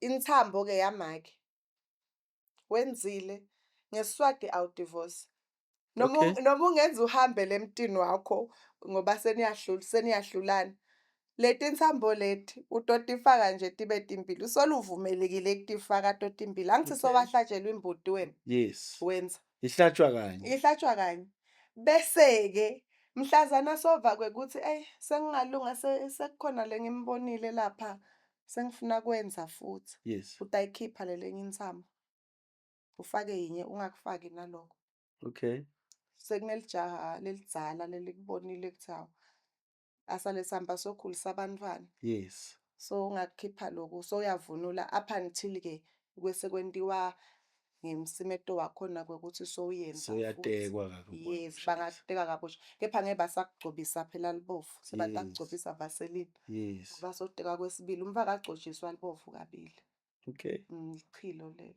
Intsambo-ke yamake wenzile ngesiSwati awudivosi noma noma ungenza uhambe lemtini wakho ngoba seniyahlulana. Leti ntsambo leti utotifaka nje tibe timbili, usoluvumelekile kutifaka totimbili. Angithi sowahlatshelwa imbuti wena? Yes. Wenza. Ihlatshwa kanye. Ihlatshwa kanye. Bese-ke mhlazana sova kwekuthi eyi sengingalunga sekukhona le ngimbonile lapha sengifuna kwenza futhi. Utayikhipha le lenye intsambo. Ufake yinye ungakufaki naloko. Sekunelijaha lelidzala lelikubonile kuthi hawu asale sihamba sokhulisa abantwana. So ungakukhipha lokhu soyavunula up until ke kwese kwentiwa ngemsimeto wakhona kwekuthi sowuyenza futhi. Soyatekwa kakubo. Yes, bangakuteka kabusha. Kepha ngeke basakugcobisa phela libovu, sebatakugcobisa vaseline. Ngoba soteka kwesibili, umfaka agcotshiswa libovu kabili. Lichilo lelo.